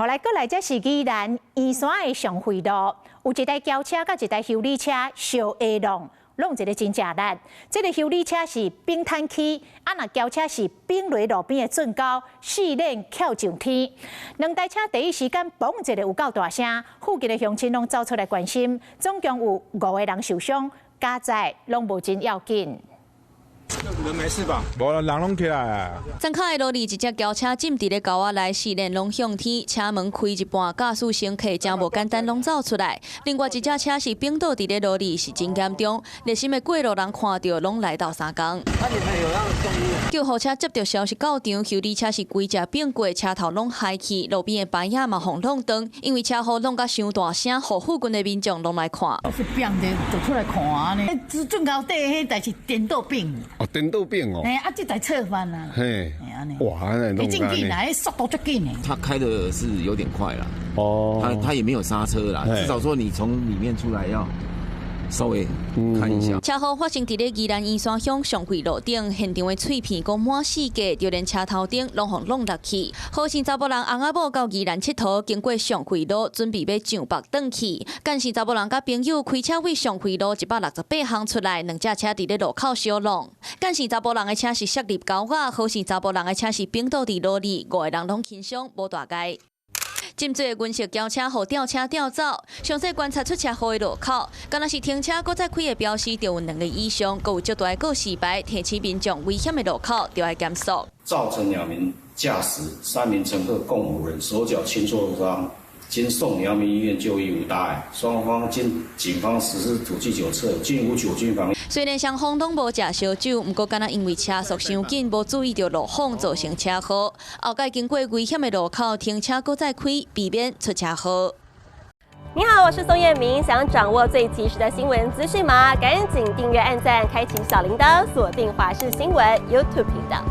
後來過來，這是宜蘭員山的上惠路，有一台轎車佮一台修理車相下撞，弄一个真正力。這个修理車是反彈起，啊若轎車是反落路邊的圳溝，四輪翹上天。兩台車第一時間嘣一个有夠大聲，附近的鄉親攏走出來關心，總共有五個人受傷，佳哉攏無真要緊。人沒事吧？無啦，人攏起來啊！莊跤的路裡，一隻轎車浸佇咧溝仔內，四輪攏向天，車門開一半，駕駛乘客誠無簡單攏走出來。另外一隻車是反倒佇咧路裡，是真嚴重。熱心的過路人看著，攏來鬥相共。救護車接著消息到場，修理車是規隻反過，車頭攏害去，路邊的牌仔嘛予弄斷，因為車禍弄甲傷大聲，予附近的民眾攏來看。是變的，就出來看按呢。這圳溝底彼台是顛倒反。哦，顛倒反哦。嘿，啊，這台側翻啊。嘿，哇，按呢真緊啊，彼速度足緊的。他開的是有點快啦。哦。他也沒有剎車啦，至少說你從裡面出來要稍微看一下。車禍發生佇咧宜蘭員山鄉上惠路頂，現場的碎片閣滿四界，就連車頭頂攏予弄落去。好姓查埔人翁仔某到宜蘭𨑨迌，經過上惠路，準備欲上北轉去。干姓查埔人佮朋友開車對上惠路168巷出來，兩隻車佇咧路口相撞。干姓查埔人的車是摔入溝仔，好姓查埔人的車是反倒佇路裡，五個人攏輕傷，無大礙。浸水的銀色轎車予吊車吊走，詳細觀察出車禍的路口，敢若是停車閣再開的標示，就有兩个以上，閣有足大的告示牌，提醒民眾危險的路口著愛減速。造成兩名駕駛、三名乘客共五人手腳輕挫傷，經送陽明醫院就醫無大礙。雙方經警方實施吐氣酒測，均無酒精反應。雖然雙方攏無食燒酒，毋過敢若因為車速傷緊，無注意著路況，造成車禍。後蓋經過危險的路口停車閣再開，避免出車禍。你好，我是宋燕明，想掌握最及時的新聞資訊嗎？趕緊訂閱、按讚、開啟小鈴鐺，鎖定華視新聞 YouTube 頻道。